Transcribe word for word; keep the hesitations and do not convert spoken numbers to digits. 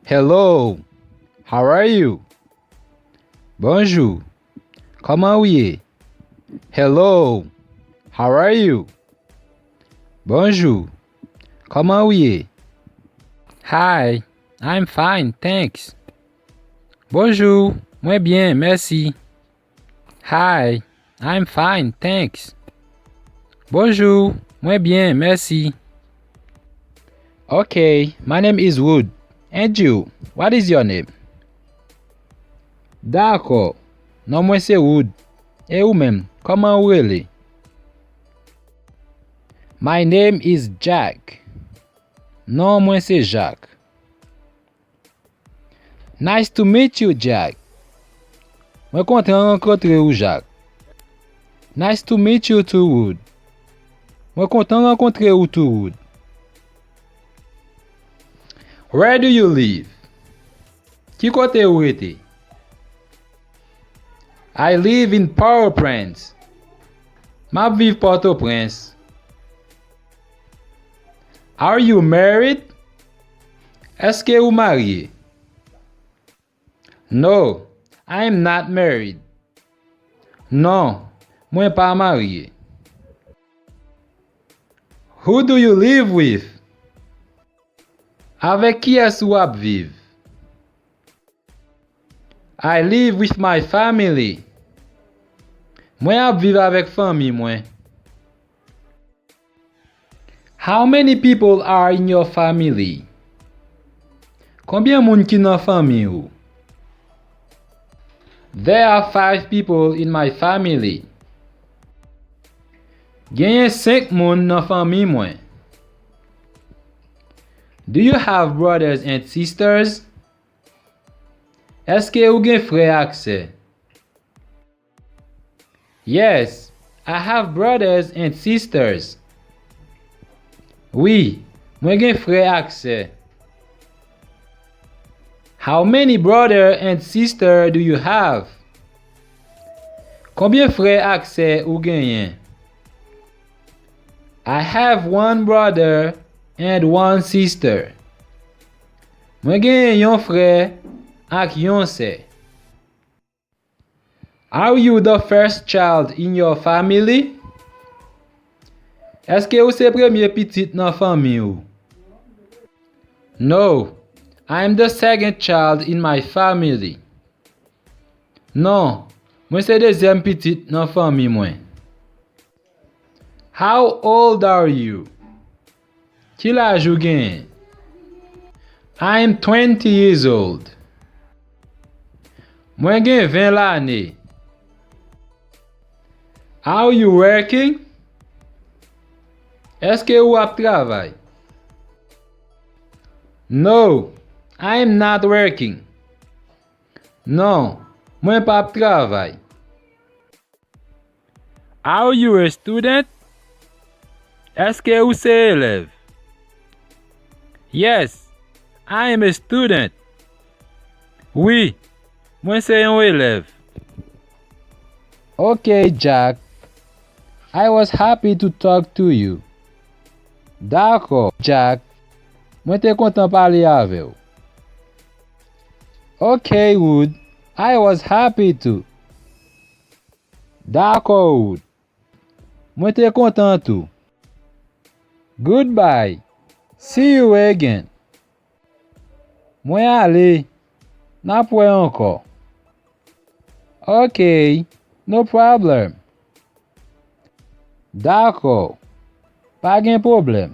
Hello, how are you? Bonjou, kòman ou ye? Hello, how are you? Bonjou, kòman ou ye? Hi, I'm fine, thanks. Bonjou, mwen byen, mèsi. Hi, I'm fine, thanks. Bonjou, mwen byen, mèsi. Okay, my name is Wood. And you, what is your name? Dakò, non mwen se Wood. E ou menm, kòman ou rele? My name is Jack. Non mwen se Jack. Nice to meet you, Jack. Mwen kontan rankontre ou, Jack. Nice to meet you too, Wood. Mwen kontan rankontre ou tou, Wood. Where do you live? Ki kote ou rete? I live in Port-au-Prince. M ap viv Pòtoprens. Are you married? Èske ou marye? No, I am not married. Non, mwen pa marye. Who do you live with? Avèk kiyès ou ap viv? I live with my family. Mwen ap viv avèk fanmi mwen. How many people are in your family? Konbyen moun ki nan fanmi ou? There are five people in my family. Genyen senk moun nan fanmi mwen. Do you have brothers and sisters? Èske ou gen frè ak sè? Yes, I have brothers and sisters. Wi, mwen gen frè ak sè. How many brother and sister do you have? Konbyen frè ak sè ou genyen? I have one brother and one sister. Mwen genyen yon frè ak yon sè. Are you the first child in your family? Èske ou se premye pitit nan fanmi ou? No, I am the second child in my family. Non, mwen se dezyèm pitit nan fanmi mwen. How old are you? Ki laj ou genyen? I am twenty years old. Mwen gen ven lane. Are you working? Èske ou ap travay? No, I am not working. Non, mwen p ap travay. Are you a student? Èske ou se elèv? Yes, I am a student. Wi, mwen se yon elèv. Ok, Jack. I was happy to talk to you. Dakò, Jack. Mwen te kontan pale avè w. Ok, Wood. I was happy to. Dakò, Wood. Mwen te kontan tou. Goodbye. See you again. Mwen ale. N ap wè ankò. Ok. No problem. Dakò. Pa gen pwoblèm.